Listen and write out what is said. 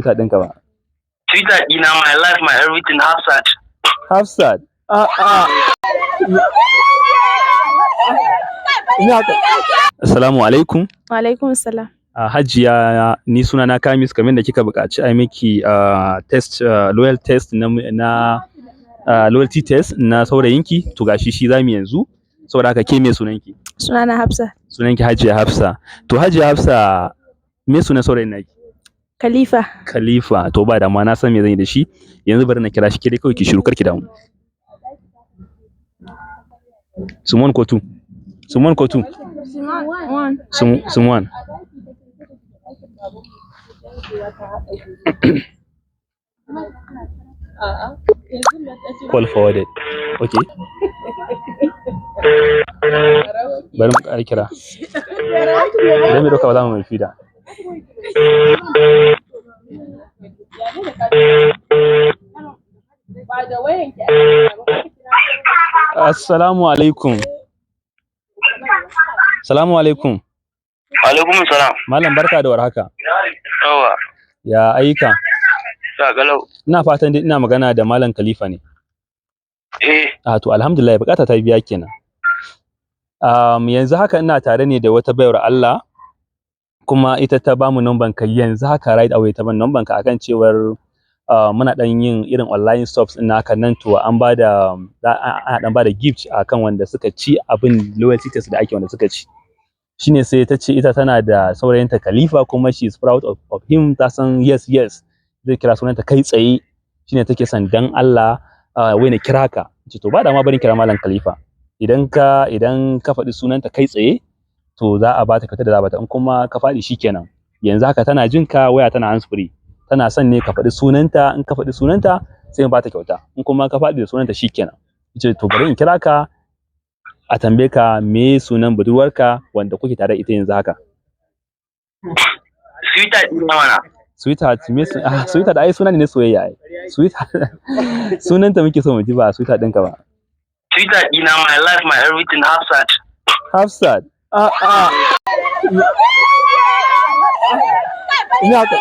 Twitter ɗinka ba. Twitter ɗina, my life, my everything, Hafsat. Hafsat. A a. Ina ka. Assalamu alaikum. Wa alaikum salam. Hajiya, ni suna na Kamis, kamar da kika buƙaci a miki test, loyal test na loyalty test na saurayinki, to gashi shi zamu yanzu. Saboda haka, ke me sunanki? Sunana Hafsa. Sunanki Hajiya Hafsa. To Hajiya Hafsa, me sunan saurayin naki? Khalifa. Khalifa. To ba damuwa, na san me zan yi da shi. Yanzu bari na kira shi, ke dai kawai ki shiru, kar ki damu. Sim one ko two? Sim one ko two? One. Sim one. Call forwarded. Okay. Bari mu ƙara kira. Idan bai ɗauka ba, za mu mai fida. Assalamu alaikum. Assalamu alaikum. Alaikum salam. Malam, barka da warhaka. Yawa. Ya ayyuka? Ya galau. Ina fatan dai ina magana da Malam Khalifa ne? Eh. Ah, to alhamdulillah, bukata ta biya kenan. Yanzu haka ina tare ne da wata baiwar Allah, kuma ita ta bamu numban ka yanzu haka, right away ta ban numban ka akan cewar muna dan yin irin online shops ɗin haka nan, to an bada, ana dan bada gift akan wanda suka ci abin loyalty test da ake, wanda suka ci. Shine sai ta ce ita tana da saurayinta Khalifa, kuma she is proud of him, ta san yes zai kira sunanta kai tsaye. Shine take son dan Allah wai na kira ka. Ce to ba da ma, barin kira Malam Khalifa. Idan ka faɗi sunanta kai tsaye, to za a bata kyautar da za a bata, in kuma ka faɗi, shikenan. Yanzu haka tana jin ka, waya tana hands free. Tana son ne ka faɗi sunanta, in ka faɗi sunanta sai mu bata kyauta, in kuma ka faɗi da sunanta, shikenan. Ce to bari in kira ka a tambaye ka me sunan budurwarka wanda kuke tare da ita yanzu haka. Sweetheart ɗina mana. Sweetheart me ah, sweetheart ai suna ne na soyayya ai. Sweetheart sunanta muke so mu ji, ba sweetheart ɗinka ba. Twitter ɗina, my life, my everything, Hafsat. Hafsat. A a. Ina ka.